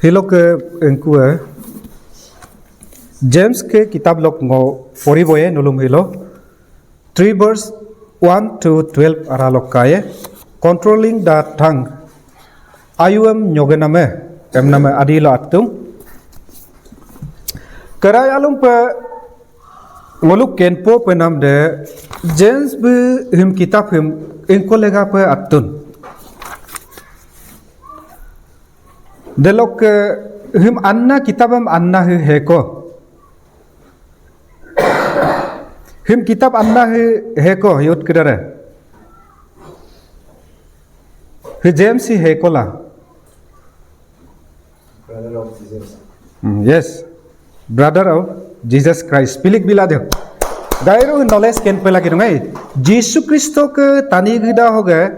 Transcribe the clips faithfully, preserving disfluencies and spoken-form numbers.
Hiloke engkue James ke kitab lok ngo poriboye nolum hilo three verse one to twelve aralok kaye, controlling the tongue. Ayuem nyogename, emname adilo atung. Kerai alumpe ngoluk kenpo penam de, James bí him kitab him engko legape atun. Delokke him anna kitabem anna hi heko. Him kitab anna hi heko, yot kídare. Hi James hi hekola. Brother of Jesus. Hmm, yes. Brother of Jesus Christ. Pilik bila de. Gairu knowledge kenpe lagi dungai. Jisu Kristo ke tani gida hoge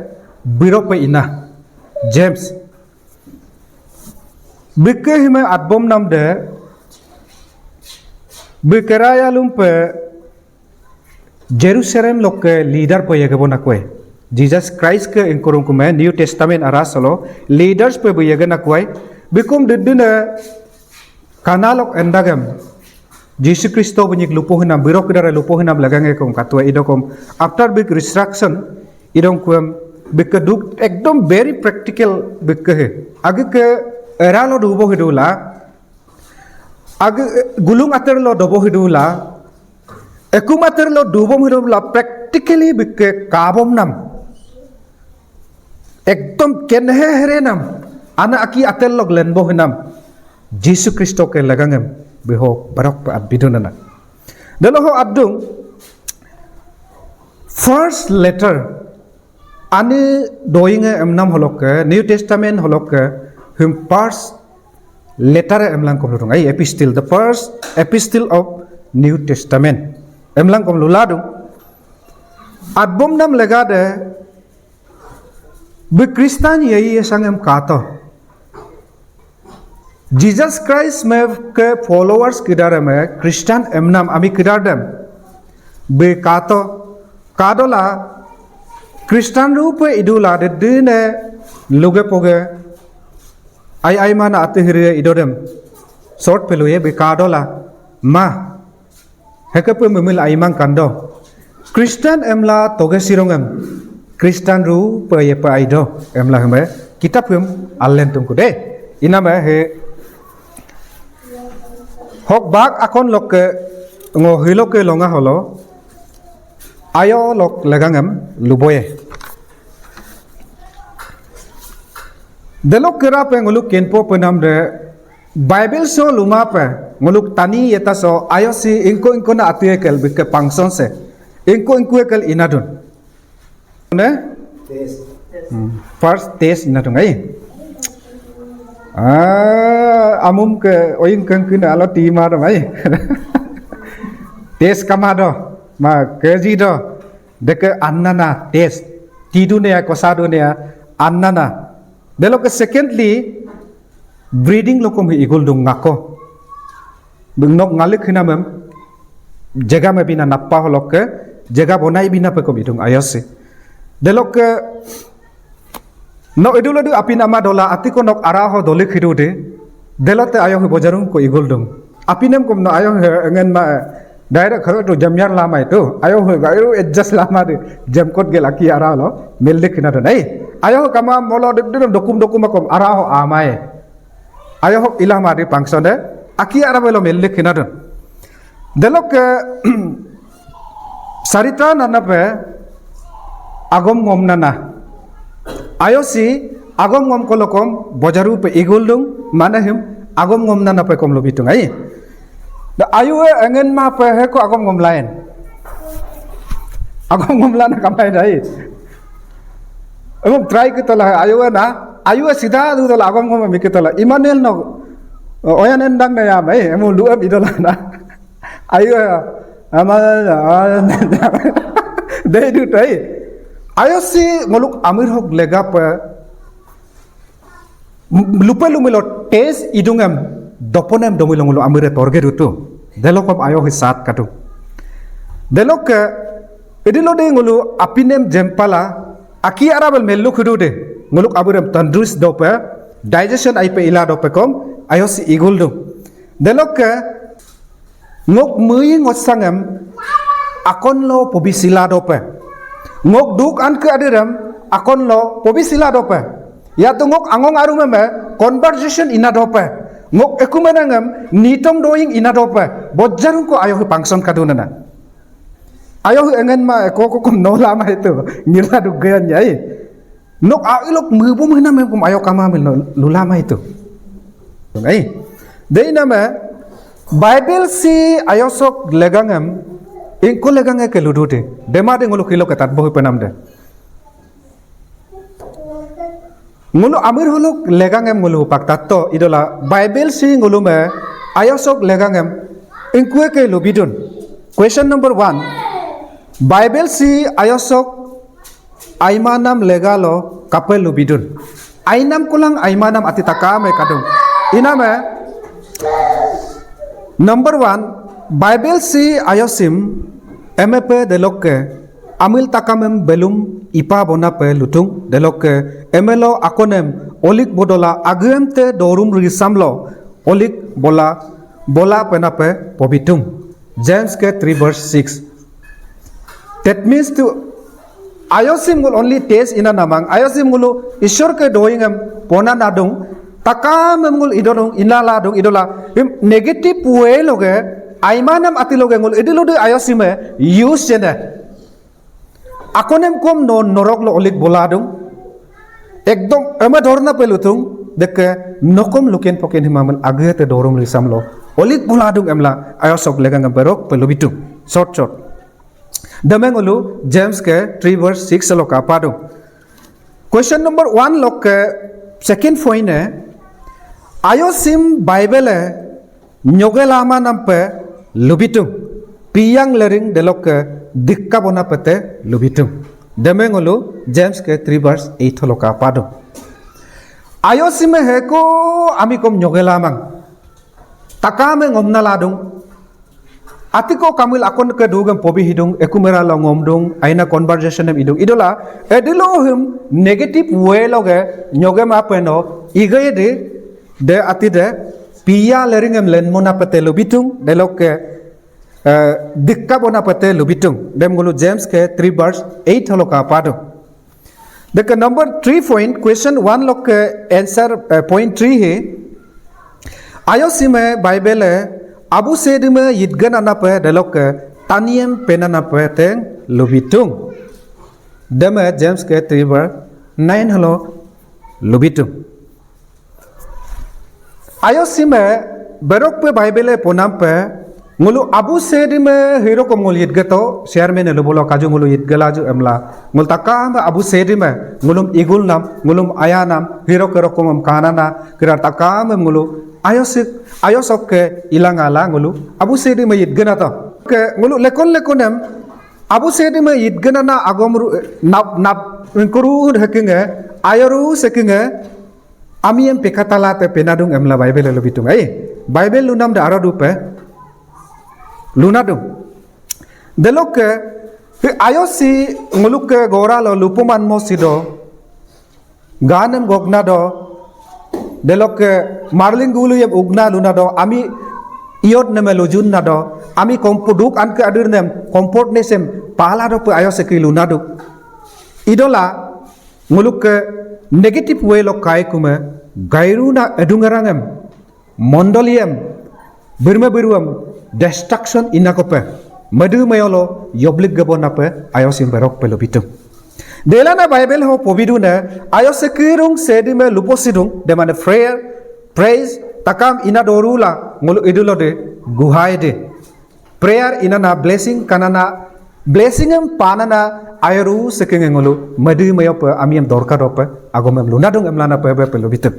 birope ina. James. Bíkke hime atbom nam de. Bíkke raya lumpe Jerusalem lokke leader pe yege bona kue. Jesus Christ ke engkurung kume New Testament ara solo leaders pe bí yege na kue. Bíkum dedene kanalok endagem. Jisu Kristo bínyik lupo hinam, bírok kídare lupo hinam lagange kom katue idokom. After bík resurrection, idong kuem bíkke duk ekdom very practical bíkke he. Agí ke eralo dubo hidula, agí gulung ater lo dobo hidula, ekum ater lo dubom hidula, practically bíkke kabom nam. Ekdom kenhe here nam. Ana aki ater lok lenbo hinam. Jisu Kristo ke lagangem biho barok pe at bidunana. Delo ho adung first letter ani doyinge emnam holokke New Testament holokke him first letter emlang kom ludung. Ai epistle, the first epistle of New Testament. Emlang kom luladung. Atbom nam legade bí Kristan yei yesangem kato. Jesus Christ me ke followers kídare me Kristan emnam ami kídar dem. Bí kato, kadola Kristan rupe idula dedene luge poge ai ai mana ati hiri idodem. Short peluye bí kadola ma. Hekepe memil aimang kando. Kristan emla toge sirongem. Kristan rupe yepe aido emla heme. Kitab hem allen tungku de. Iname he. Hok bak akon lokke ngo hiloke longa holo. Ayo lok legangem luboye. Delok kerape ngoluk kenpo penam de Bible so lumape ngoluk tani yeta so ayo si ingko ingko na atue kel bíkke function se. Ingko ingko kel inadun. Ne? Test. Hmm. First test inadun ai. Ah, amum ke oying kengkina alo tima dong ai. Test kamado. Ma keji do. Deke annana test. Tidune ya kosadu ne ya annana. Delokke secondly, breeding lokom hi igul dung ngako. Bíng nok ngalik hinamem, jega me bina nappa holokke, jega bonai bina pekom idung ayosi. Delokke, nok idul adu apin ama dola atiko nok araho dolik hidu de, delote ayo hi bojarung ko igul dung. Apinem kom no ayo he engen ma, direct haro tu jamyar lama itu. Ayo he gairu adjust lama de, jamkot gel aki ara lo, meldik hina don. Ai, ayo he kama molo de, de, dokum dokum akom, ara ho amai. Ayo ho ilama de function de, aki ara belo meldik hina don. Delokke, sarita nana pe, agom ngom nana. Ayo si, agom ngom kolokom, bojaru pe igul dung, mana him, agom ngom nana pe kom lobitung. Ai, Da ayu e engen ma pe heko agom ngom lain. Agom ngom lana kamai dai. Emang try ke tola ayu e na, ayu e sida du tola agom ngom mi ke tola. Immanuel no, oyan endang na ya mai, emang luem idola na. Ayu e, ama, dai du tai. Ayo si ngoluk amir hok lega pe, Lupe lumílo test idungem doponem domílo ngolu amire torge dutu. Delokom ayo hi sat kadu. Delokke idilo de ngolu apinem jempala aki arabel meluk hidu de. Ngoluk aburem tandurus dope digestion aipe ila dope kom Ayo si igul dung. Delokke ngok mui ngosangem akonlo pobisila dope. Ngok duk anke adirem akonlo pobisila dope. Yatu ngok angong arumeme conversation ina dope. Ngok ekumenangem nitong doying ina dope. Bojjarung ko ayo hi function kadunana. Ayo hi engen ma eko ko kom nola ma itu. Ngila du gayan yai. Nok a ilok mubum hina mem kum ayo kama mil no lula ma itu. Ai. Dei nama Bible si ayo sok legangem ingko legange ke ludu de. Dema de ngulu kilo ke tatbo penam de. Ngulu amir huluk legangem ngulu pak tatto idola Bible si ngulu me ayo sok legangem ingkue ke lubidun. Question number one. Bible si ayo sok aimanam legalo kapel lubidun. Ainam kulang aimanam ati takame kadung. Iname number one, Bible si ayo sim M F delokke amil takamem belum ipa bonape lutung delokke emelo akonem olik bodola agem te dorum risamlo olik bola bola penape pobitung. James ke three verse six. That means to ayo sim ngul only taste ina namang, ayo sim ngulu Ishwar ke doingem pona nadung, takamem ngul idodung, ina ladung, idola. Him negative way loge, aimanam ati loge ngul idiludu ayo sime use jene. Akonem kom no norok lo olik boladung. Ekdom ema dorna pelutung, deke nokom luken poken himamel agete dorum lisam lo. Olik boladung emla ayo sok legangem berok pelubitung. Short short. Demeng ulu James ke three verse six lo kapadung. Question number one lokke second point e, ayo sim Bible e nyoge lama nampe lubitung, piyang lering delokke dikka bona pete lubitung. Demeng ulu James ke three verse eight lo kapadung. Ayo sime heko ami kom nyoge lamang. Takame ngomna ladung. Atiko kamil akon ke dugem pobi hidung, ekumera lo ngomdung, aina conversation em idung. Idola, edilo him negative way loge, nyoge ma peno, igeye de, de ati de, piya leringem lenmona pete lubitung, delokke, eh, dikka bona pete lubitung. Dem ngulu James ke three verse eight holo kapado. Deke number three point, question one lokke answer, eh, point three he. Ayo sime Bible e, abu sedime yitgen anape delokke taniem penanape teng lubitung. Deme James ke three verse nine halo lubitung. Ayo sime berokpe Bible e ponampe ngulu abu sedime hirokom ngul yitgeto chairman e lubolo kaju ngulu yitgelaju emla ngul takame abu sedime ngulum igulnam ngulum ayanam hiroke rokomem kanana kirar takame ngulu ayo sik ayo sokke ilangala ngulu abu sedime yitgenato ke ngulu lekon lekonem abu sedime yitgenana agom ru nap nap ngkuru hekinge ayoru sekinge Ami em pekatala te penadung emla Bible lo bitung. Ai, Bible lunam de aro dupe. Lunadung. Delokke, hi ayo si ngulukke gora lo lupuman mo sido. Ganem gogna do. Delokke marling gulu yem ugna luna do. Ami iot neme lujun na do. Ami kompuduk anke adir nem. Comfort nesem pala do pe ayo seki lunaduk. Idola Ngulukke negative way lo kai kuma gairuna edungerangem mondoliem birme biruem destruction inakope medu mayolo yoblik gebonape ayo simberok pelo bitung. Delana Bible ho pobidune ayo sekirung sedime luposidung demane prayer, praise, takam ina dorula ngulu idulo de guhai de. Prayer inana blessing kanana blessing em panana ayru sekenge ngulu medi mayope amiem dorka dope agomem lunadung emlana pebe pelu bitung.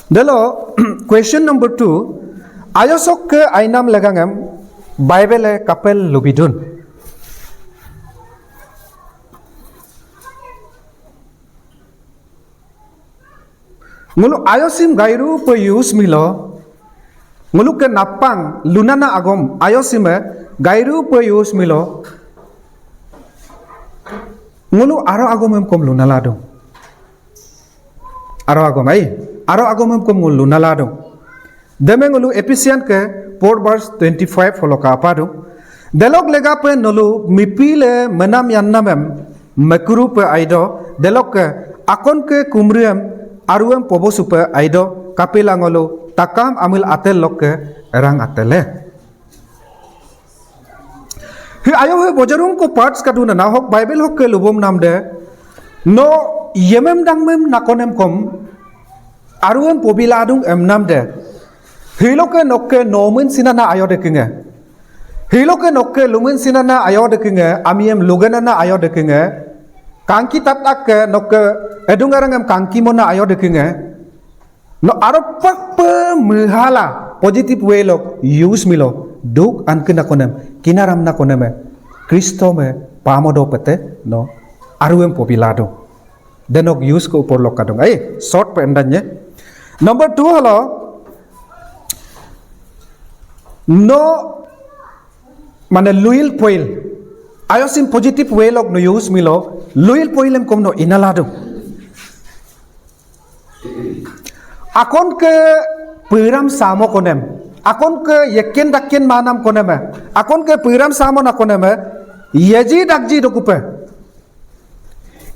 Delo question number two, ayosok ke ainam legangem Bible e kapel lubidun. Ngulu ayosim gairu pe use milo. Ngulu ke napang lunana agom ayosime gairu pe use milo. Ngulu aro agom em kom luna ladu. Aro agom ai. Aro agomem kom ngolu lunaladung. Deme ngolu Ephesian ke four verse twenty five holo kapadung. Delok legape nolu mipile menam yannamem mekurupe aido, delokke akonke kumriem aruem pobosupe aido, kapila ngolu takam amil atel lokke erang atele. Hi ayo hi bojarung ko parts kaduna na hok Bible hokke lubom namde, no yemem dangmem nakonem kom aruem pobiladung emnamde. Hiloke nokke nomen sinana ayo dekinge. Hiloke nokke lumen sinana ayo dekinge, amiem lugenana ayo dekinge. Kangki tatakke nokke edung arangem kangki mona ayo dekinge. No aropakpe mihala positive way lok use milo duk anke nakonem, kinaram nakoneme, Kristo me pamodo pete, no aruem pobilado. Denok use ke upor lok kadung. Ai, short pe endanye. Number two holo, no, mane luil poil. Ayo sim positive way lok no use milo, luil poilem kom no inaladung. Akon ke piram samo konem, akon ke yakin dakin manam koneme, akon ke piram samo na koneme, yaji dakji dokupe.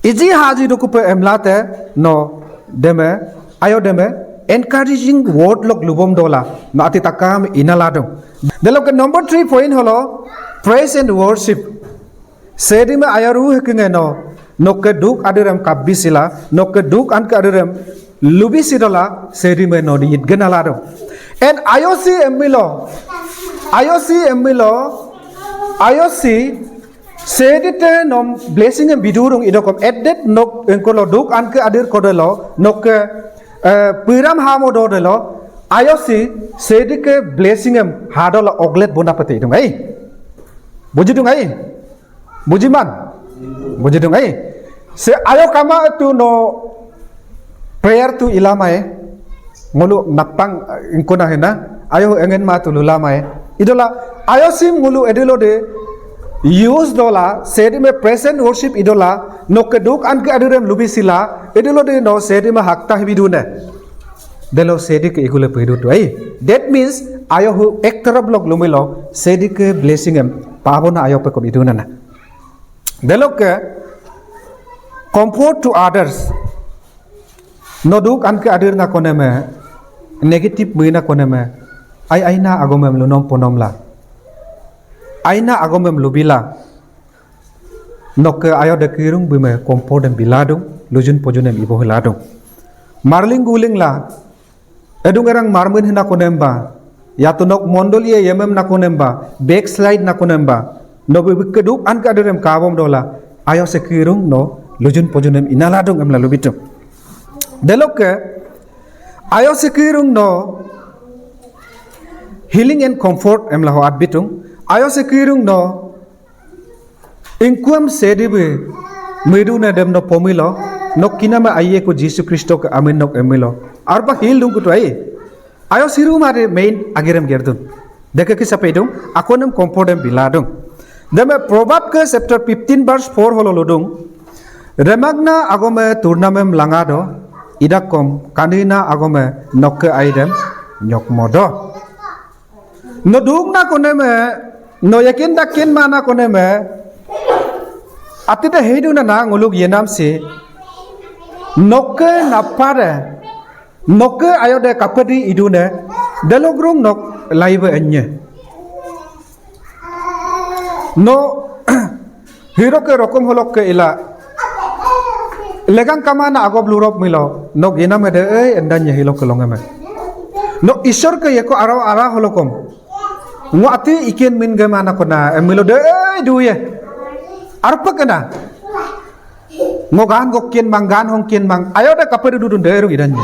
Iji haji dokupe emlate no deme, ayo deme, encouraging word lok lubom dola, no ati takam inaladung. Delokke number three point holo, praise and worship. Sedime ayaru hekenge no, nokke duk adirem kabbisila, nokke duk anke adirem lubisidola, sedime no di itgenaladung. En ayosi emilo, ayosi emilo, ayosi, sedite nom blessing em bidurung idokom, eddet nok engkolo duk anke adir kodelo, nokke, eh, piram hamo dodelo, ayosi, sedike blessing em hadola oglet bona pete idung ai. Bujidung ai. Bujiman? Bujidung ai. Se ayo kama tu no prayer tu ilamae. Ngolu napang, eh, ingkona hena. Ayo engen ma tu lulamae. Idola, ayo sim ngolu edilo de use dola, sedime present worship idola, nokke duk anke adirem lubisila, edilo de no sedime hakta hibidune. Delo sedike igule pehidu tu ai. That means, ayo hu ektarap lok lumilo, sedike blessing em, pabona ayo pekom idunana. Delokke comfort to others. No duk anke adir na koneme, negative mena koneme, ai aina agomem lunom ponomla. Aina agomem lubila. Nokke ayo de kirung bime comfort em biladung, lujun pojun em ibo hiladung. Marling guling la, edung erang marmen hina konemba, yatu nok mondol ye yemem na konemba, backslide na konemba, no bi keduk anke adirem kabom dola, ayo sekirung no, lujun pojunem inaladung emla lubitung. Delokke, ayo sekirung no, healing and comfort emla ho atbitung, ayo sekirung no, ingkuem sedibe, meduna dem no pomilo, nok kinama ayeku Jisu Kristo ke amin nok emilo. Arpa heal dung kutu ai. Ayo siru made main agirem gerdun. Deke kisa pedung, akonem comfort em biladung. Deme Proverb ke chapter fifteen verse four holo ludung. Remagna agome turnamem langado, idakom kanina agome nokke aidem nyokmodo. No dukna koneme, no yakin dakin mana koneme, atide heiduna na nguluk yenam si, nokke napare, nokke ayode kapedi idune, delogrung nok laibe enye. No, hiroke rokom holokke ila. Legang kamana agob lurop milo, nok yenam ede ei endanye hilokke longeme. No Isor ke yeko ara ara holokom. Ngo ati ikin min ge mana kona, emilo de, eh, duye. Arpa kena. Ngo gan gokin mang, gan hongkin mang. Ayo de kapere dudun de eru idanye.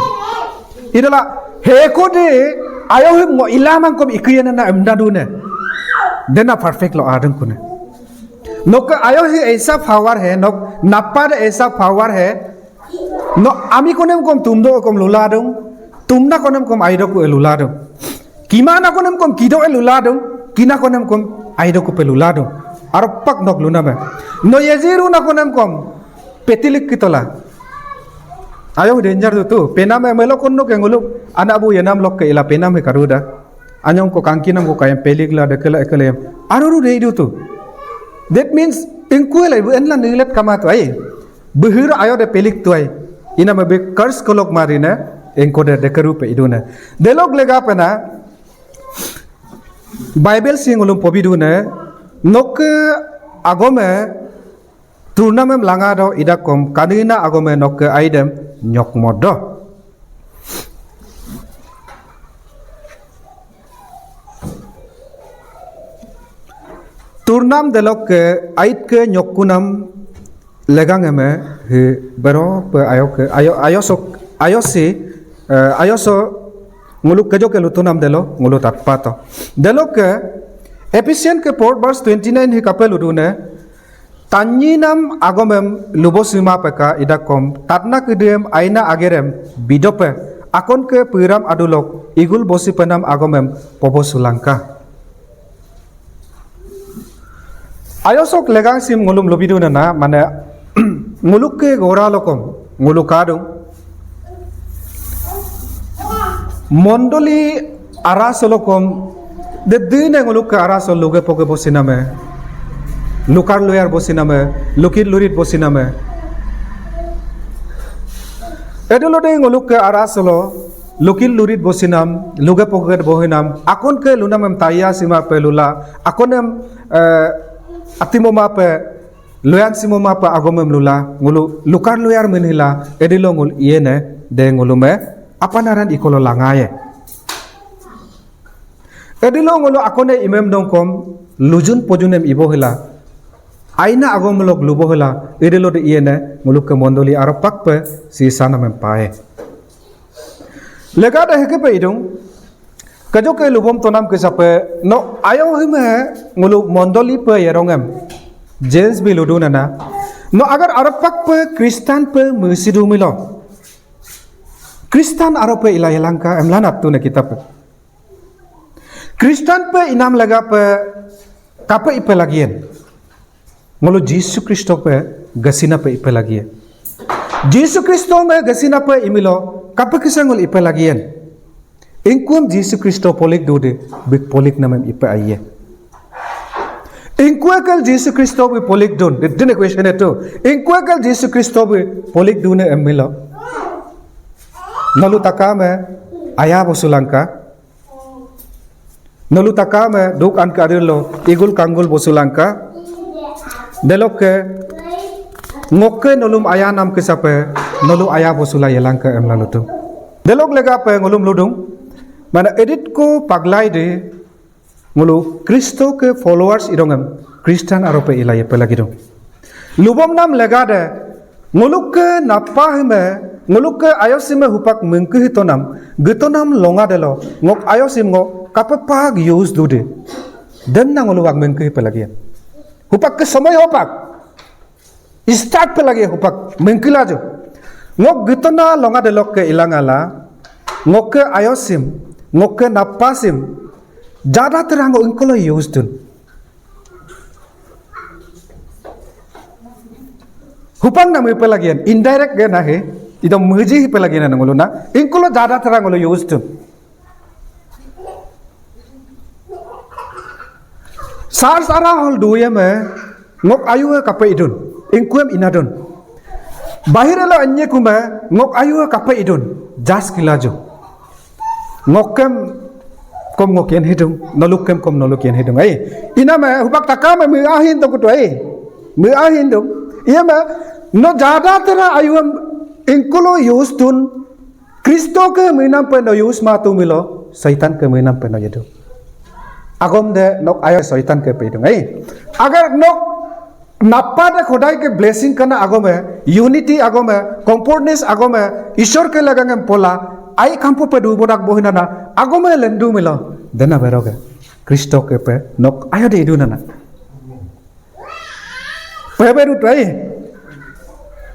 Idala, heko de, ayo him ngo ilamang kom ikuyena na emda dune. Dena perfect lo adeng kune. Noke ayo hi aisa power he, nok napa de aisa power he. No, ami konem kom tumdo kom luladung, tumna konem kom aido ku e luladung. Kimana konem kom kido e luladung, kina konem kom aido ku pe luladung. Arpak nok luna me. No yejiru na konem kom petilik kitola. Ayo danger dutu. Penam e melo konno ke nguluk. Anak bu yenam lok ke ila penam he karuda. Anyong ko kangkinam ko kayam pelik la dekela ekela yam. Aruru de idutu. That means, ingkuela ibu enla nilet kamatu ai. Behir ayo de pelik tuai. Ina me be curse kolok marine, engko de dekeru pe idune. Delok lega pena, Bible sing ulum pobidune, nokke agome turnamem langado idakom kanina agome nokke aidem nyokmodo. Turnam delokke aitke nyokkunam legangeme hi bero pe ayoke ayo ayosok ayosi eh, ayoso nguluk kejoke lutunam delo ngulu tatpato. Delokke Ephesian ke four verse twenty nine hi kape ludune tanyinam agomem lubo sima peka idakom tatna kedem aina agerem bidope akonke piram adulok igul bosi penam agomem pobo sulangka. Ayosok legang sim ngulum lubidu nana, mane ngulukke gora lokom, ngulu kadung. Mondoli ara solokom, de dine ngulukke ara sol luge poge bosiname, lukar luyar bosiname, lukit lurit bosiname. Edelo de ngulukke ara solo, lukit lurit bosinam, luge poge bohinam, akon ke lunamem taya sima pe lula, akonem eh, atimo mape, loyan simo mape agomem lula, ngulu lukar loyar menhila, edilo ngul iene, de ngulume, apanaran ikolo langaye. Edilo ngulu akone imem dongkom, lujun pojunem ibo hila. Aina agom lok lubo hila, edilo de iene, nguluke mondoli aropakpe, si sanamem pae. Legade hekepe idung, kajoke lubom tonam kesape, no ayo hime ngulu mondoli pe yerongem. James bi ludu nana. No agar aropak pe Kristan pe mesidu milo. Kristan arope ila yelangka emlanat tune kitape. Kristan pe inam legape kape ipe lagien. Ngulu Jisu Kristo pe gasina pe ipe lagie. Jisu Kristo me gasina pe imilo kapekisa ngulu ipe lagien. Ingkuem Jisu Kristo polik dude bik polik namem ipe aye. Ingkue kel Jisu Kristo bi polik dun. Dine question itu. Ingkue kel Jisu Kristo bi polik dune emilo. Nolu takame aya bosulangka. Nolu takame duk an ke adil lo igul kanggul bosulangka. Delokke ngokke nolum aya nam kesape nolu aya bosula yelangka em lalu tu. Delok legape ngolum ludung. Mana edit ko paglai de ngolu Kristo ke followers idongem Kristan arope ilai epelagidung. Lubom nam legade, ngulukke napa hime, ngulukke ayosime hupak mengke hitonam, getonam longa delo, ngok ayosim ngok kapepak use dude. Dem na nguluwak mengke hipelagian. Hupak ke somoi hupak. Start pelagi hupak mengke laju. Ngok getona longa delokke ilangala, ngokke ayosim, ngokke napasim, jada terang ngok ingkolo use dun. Hupang na mui pelagian, indirect ge na he, ito muji hi pelagian na ngulu na, ingkulo jada tera ngulu use tu. Sar sara hol duye me, ngok ayu e kape idun, ingkuem inadun. Bahir elo anye kume, ngok ayu e kape idun, jas kilaju. Ngokem kom ngokian hidung, nolukem kom nolukian hidung. Ai, iname hubak takame me ahin to kutu ai. Me ahin dong. Iya me no jada tera ayuam ingkulo use tun. Kristo ke menam pe no use matu milo, Saitan ke menam pe no yedu. Agom de nok ayo Saitan ke pe idung. Ai, agar nok Napa de Khodai ke blessing kana agome, unity agome, comfortness agome, Ishwar ke lagangem pola, ai kampu pe du bodak bohinana, agome lendu milo, dena beroge, Kristo ke pe, nok ayo de idu nana. Pe beru trai,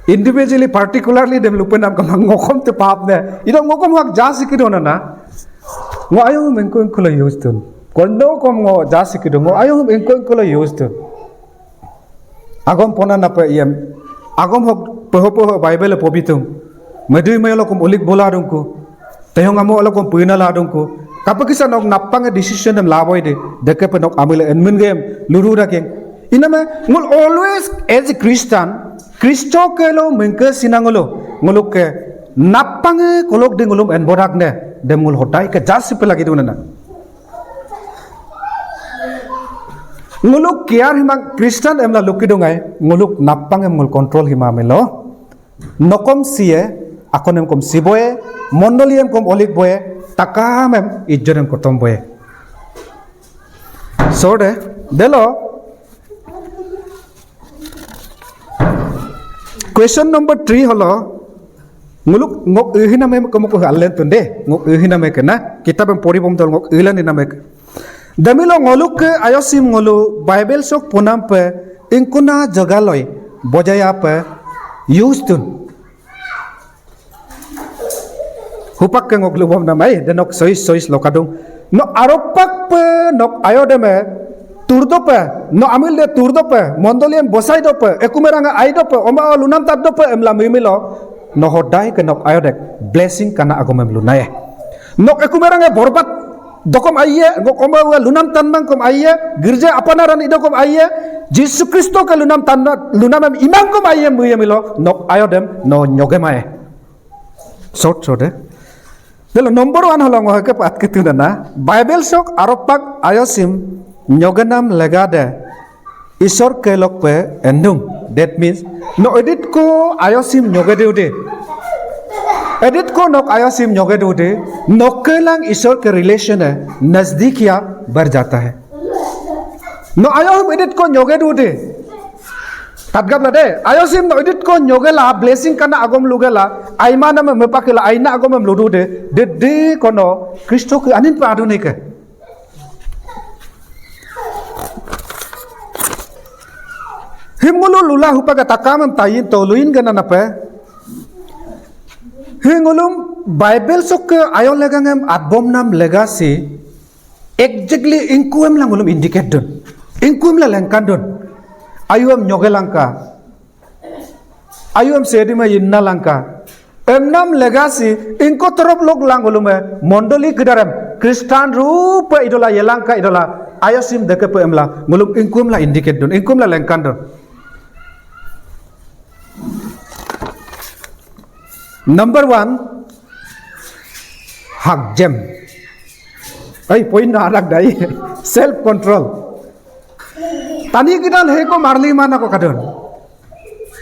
individually, particularly dem lupenam kama ngokom te pap ne, ida ngokom hak jasi kido nana, ngo ayo mengko engko la use tun, kondo kom ngo jasi kido, ngo ayo mengko engko la use tun. Agom pona nape iyem. Agom hok peho peho Bible pobitung. Medi melo kom olik bola dungku. Teyong amo lo kom pena la dungku. Kapekísa nok napange decision em laboy de. Dekepe nok amile enmen gem luru daking. Iname ngul always as a Christian, Kristo kelo mengke sinang ngulu. Nguluke napange kolok de ngulum enbodak ne. Dem ngul hodai ke jasi pelagi dunana. Nguluk kiar himang Christian emla luki dungai, nguluk napang em ngul control hima melo. Nokom siye, akon em kom siboye, mondoli em kom olik boye, takam em ijjon em kotom boye. So de, delo, question number three holo, nguluk ngok ehinam em kemoko alen tunde, ngok ehinam em kena, kitab em pori bom dol ngok elan inam em. Demilo ngoluk ke ayo sim ngolu Bible sok punam pe ingkuna jagaloi bojaya pe use tun. Hupak ke ngok lubom namai, denok sois sois lokadung. No aropak pe nok ayo deme turdo pe, no amil de turdo pe, mondolian bosai do pe, ekumeranga ai do pe, oma lunam tat do pe, emla mimilo, no hodai ke nok ayo dek, blessing kana agom em lunaye. Nok ekumeranga borbat, dokom aiye, ngok omba ua lunam tanmang kom aiye, girja apanaran idokom aiye, Jisu Kristo ke lunam tanma, lunam em imang kom aiye muye milo, nok ayo dem, no nyoge mae. Short short de. Delo number one holo ngo heke pat kitu dana, Bible sok aropak ayo sim nyogenam lega de, Isor ke lok pe endung. That means, no edit ko ayo sim nyoge de ude. Edit ko nok ayo sim nyoge de ude. Nok ke lang Isor ke relation e nazdik ya bar jata hai. No ayo sim edit ko nyoge de ude. Tatgap la de. Ayo sim no edit ko nyoge la blessing kana agom luge la. Aima nama mepake la aina agom em ludu de. De de kono Kristo ke anin pa adu ne ke. Him ngulu lula hupaga takamem tayin to luin gana nape. Him ngulum Bible sokke ayo legangem atbom nam legasi. Exactly ingkuem la ngulum indicate dun. Ingkuem la lengkan dun. Ayuem nyoge langka. Ayuem sedima inna langka. Emnam legasi ingko terop lok lang ulume mondoli kedarem Kristan rupe idola yelangka idola ayo sim dekepe emla ngulum ingkuem la indicate dun, ingkuem la lengkan dun. Number one, hakjem. Ai, point na arak dai. Self control. Tani kidan heko marli mana ko kadun.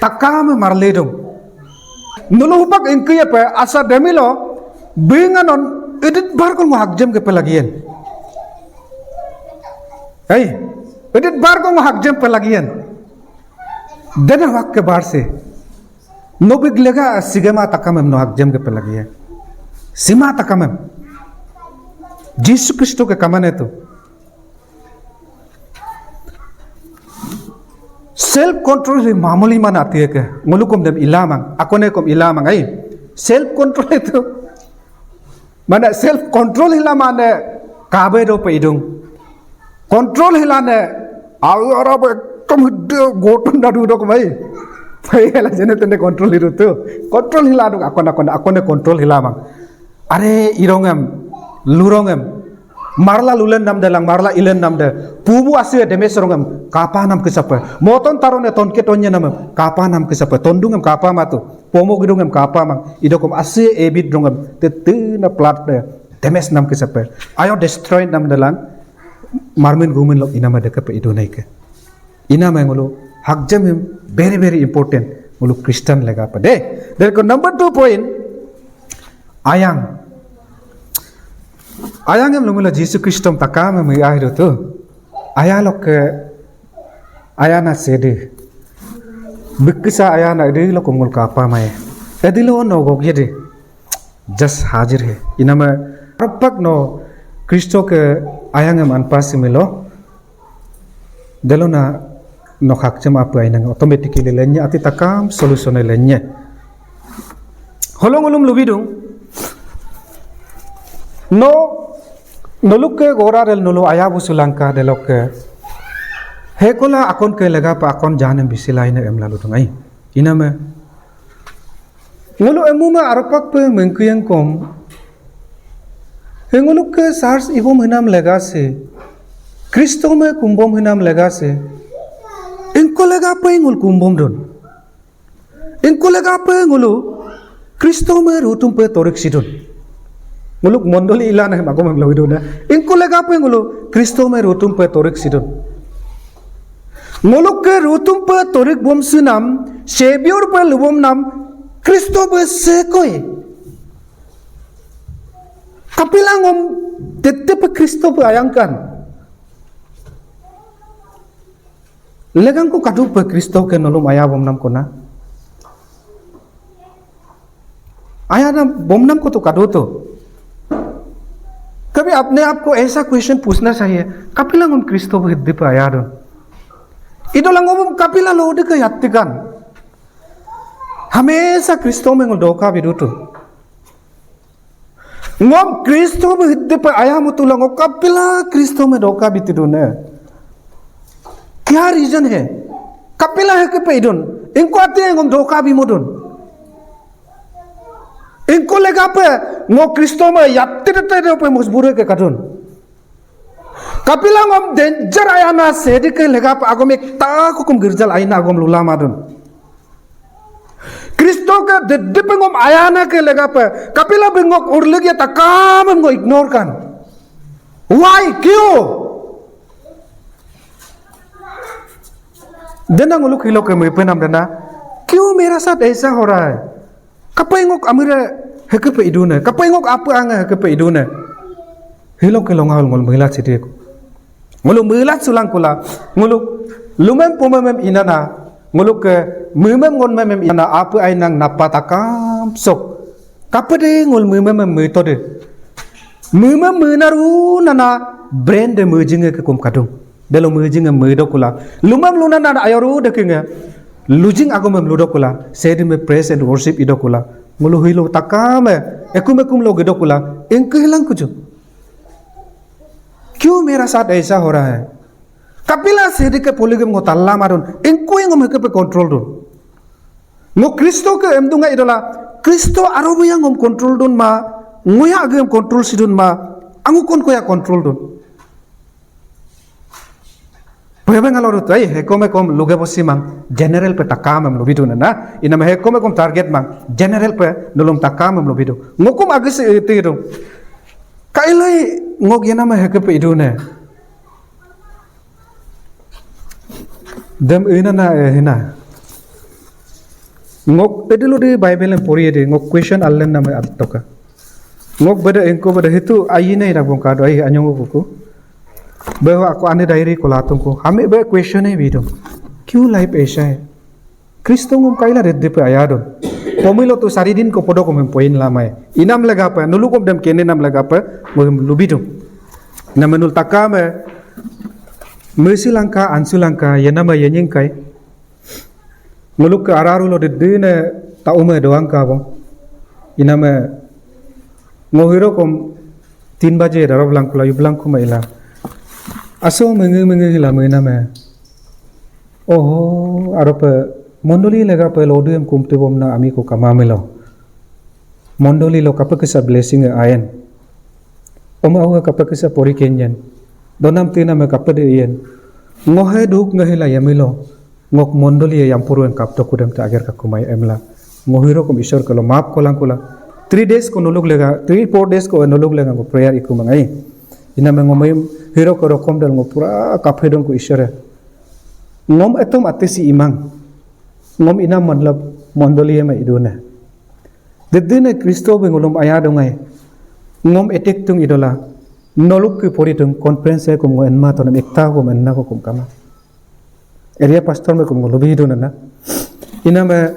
Takame marli dung. Nulu hupak ingke ya pe asa demilo binganon edit bar ko ngo hakjem ke pelagian. Ai, edit bar ko ngo hakjem pelagian. Dena wak ke bar se. No big lega sigema takamem no hakjem ke pelagian. Sima takamem. Jisu Kristo ke kamane tu. Self control hi mamuli mana atie ke. Ngolukom dem ilamang, akone kom ilamang ai. Self control itu. Mana self control hila mane kabe do pe idung. Control hila ne awe ara be ekdom hidde gotun dadu do kemai. Pai hila jene tende control hidu tu. Control hila dung akon akon akone control hila mang. Are irongem, lurongem, marla lulen nam de lang, marla ilen nam de, pubu asie demes rongem, kapa nam kesape, moton tarone tonke tonye namem, kapa nam kesape, tondungem kapa matu, pomo gidungem kapa mang, idokom asie ebit rongem, tetena plat de, demes nam kesape, ayo destroy nam de lang, marmin gumin lok inama dekepe idu naike. Inama ngulu hakjem him very very important ngulu Christian legape de. Therefore number two point, ayang. Ayang em lumila Jisu Kristom takam em ahiru tu. Ayang lokke ayana sede. Bikisa ayana edi lok ngul kapa mai. Edi lo no gok yede. Just hajir he. Inama rapak no Kristo ke ayang em anpasi milo. Delo na no hakjem apu ainang automatically lenye ati takam solution lenye. Holong ulum lubidung. No noluke gora del nolu ayabu sulangka delokke. Hekola akon ke legape akon janem bisilaine em lalu dung ai. Iname Ngolu emuma aropakpe mengkuyengkom. He ngoluke sars ibom hinam legase. Kristome kumbom hinam legase. Ingko legape ngolu kumbomdun. Ingko legape ngolu Kristome ruutumpe toríksidun. Ngoluk mondoli ilana hem agomem lawiduna. Ingko legape ngolu Kristome ruutumpe toríksidun. Ngoluke ruutumpe torík bomsunam, Saviorpe lubomnam, Kristope sekoi. Kapila ngom tettepe Kristope ayangkan. Legangko kadupe Kristoke nolum aya bomnam kona. Aya na bomnam koto kaduto. कभी अपने आप को ऐसा क्वेश्चन पूछना चाहिए, kapila ngom Kristope hiddepe ayadun. Idola ngom kapila lodeke yattikan. हमेशा Kristome ngol doka bidutu. Ngom Kristope hiddepe ayamutula ngo kapila Kristome doka bitidune. क्या रीजन है? Kapila hekepe idun. Ingko ati ngom doka bimodun. Ingko legape ngo Kristome yattidete dope mosbure ke kadun. Kapila ngom danger ayana Shédíke legape agom ekta kokom girjal aina agom lulamadun. Kristoke deddepe ngom ayanake legape kapila bengok urlík ya takamem ngo ignore kan. Why? क्यों? Dena ngoluk hiloke mepenam dena. क्यों मेरा साथ ऐसा हो रहा है? Kapai ngok amire hekepe idune. Kapai ngok ape ange hekepe idune. Hiloke longahol ngol milat sidieku. Ngolu milat sulangkula. Ngolu lumem pomemem inana. Ngoluke mimem ngonmemem inana ape ainang napa takam sok. Kapede ngol mimemem mitode. Mimem minaru nana brain de mejinge kekum kadung. Delo mejinge medokula. Lumem lunana ayoru dekinge. Lujing agomem ludokula. Shédíme praise and worship idokula. Ngolu hilo takame. Ekum ekum lo gedokula. Ingke hilang kuju. क्यों मेरा साथ ऐसा हो रहा है? Kapila Shédíke polígem ngo talla madun. Ingko ngom hekepe control dun. Ngo Kristoke emdunga idola. Kristo arobuya ngom control dun ma. Ngoya agem control sidun ma. Angu kon koya control dun. Pebe ngalo rutu, ai, hekom hekom luge bosi mang, general pe takamem lubidu nana. Iname hekom hekom target mang, general pe nulum takamem lubidu. Ngokum agis iti itu. Kailai ngok yename hekepe idune. Dem ina na, eh, hina. Ngok edilu di Bible em pori di, ngok question allen nama attoka. Ngok beda engko beda hitu ayine ina bongkado, ai anyong kuku. Beho ako ane diary ko latungko. Hame be question e bidung. क्यों life ऐसा है? Kristo ngom kaila deddepe ayadun. Pomilo tu sari din ko podok ngom poin lamai. Inam legape, nulukom dem kene nam legape, ngom lubidung. Name nul takame, mesi langka, ansu langka, yename yenyingkai. Ngoluke araru lo dedene, taume doang kabong. Iname, ngohiro kom, tin baje daro blangkula, yu blangkuma ila. Aso menge menge hila mename. Oho, arope mondoli legape lodu em kumtibomna ami ko kamamelo. Mondoli lo kapekísa blessing e ayen. Oma awa kapekísa pori kenyen. Donam tiname kapede iyen. Ngohe duk ngehila yamilo. Ngok mondoli ya yampuru en kapto kudem te ager kakumai emla. Ngohiro kom Isor kelo maaf kolangkula. Three days ko nuluk lega, three, four days ko nuluk lega ngo prayer iku mangai. Iname ngomai hiro ko rokom dal ngo pura kaphedong ko Isor e. Ngom etom atesi imang. Ngom inam matlab mondoli ema iduna. Dedene Kristo be ngolum ayadongai. Ngom etek tung idola. Noluk ki pori tung conference kum ngo enma tonam ekta kum enna ko kum kama. Area pastor me kum ngo lubi iduna na. Iname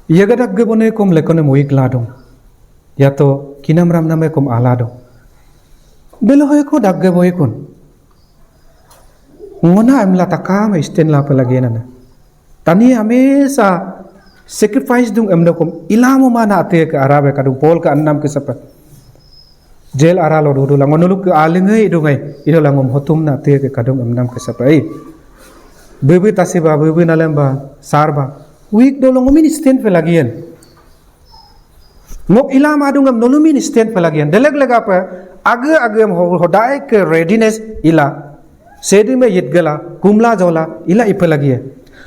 yagadak ge bone kum lekone muik ladung. Yato kinam ram name kum aladung. Belo hoy ko dagge boy kun. Ngona emla takam isten la pelagi nana. Tani hamesha sacrifice dung emdokom ilamo mana ate ke arabe kadung Paul ke enam ke sepe. Jail ara lo dudu lango nuluk ke alingai idungai ido lango hotum na ate ke kadung enam ke sepe. Bebe tasiba, bebe nalemba, sarba. Weak dolo ngomin isten pe lagian. Ngok ila madungem nolumin stand pelagian. Delek legape age agem ho- hodai ke readiness ila. Sedi me yit gela, kumla jola, ila ipe lagiye.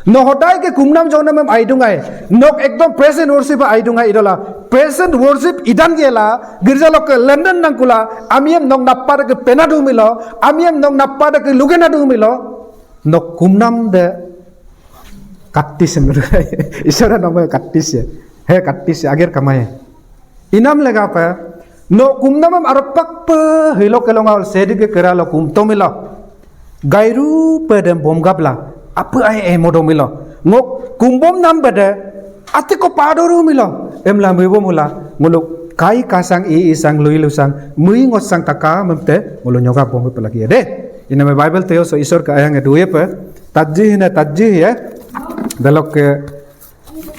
No hodai ke kumnam jonam em aidungai. Nok ekdom present worship aidungai idola. Present worship idan gela, girja loke lenden nangkula, amiem nok nappa ke penadu milo, amiem nok nappa ke lugenadu milo. Nok kumnam de kattis em. Isora nama kattis ya. He kattis ya, ager kamaye. Inam legape, no kumnamem arpakpe, hilo kelonga ol Shédí ke keralo kumtomilo. Gairupe dem bomgabla, ape ai ai modomilo. Ngok kumbom nam bede, atiko padorumilo. Emla mui bomula, nguluk kai kasang i isang lui lusang, mui ngosang taka memte, ngulu nyoga bompe pelagi ya de. Iname Bible teyo so Isor ke ayang e duye pe, tajji hine tajji ya. Delok ke,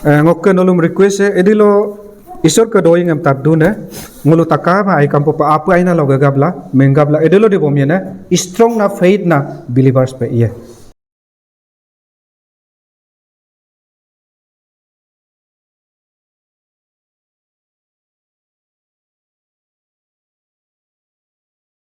eh, ngokke nolum request e, edilo Isor ke doying em taddu ne, ngulu takama ai kampo pa apu aina lo gagabla, menggabla, edilo di bomye ne, strong na faith na believers pe iye.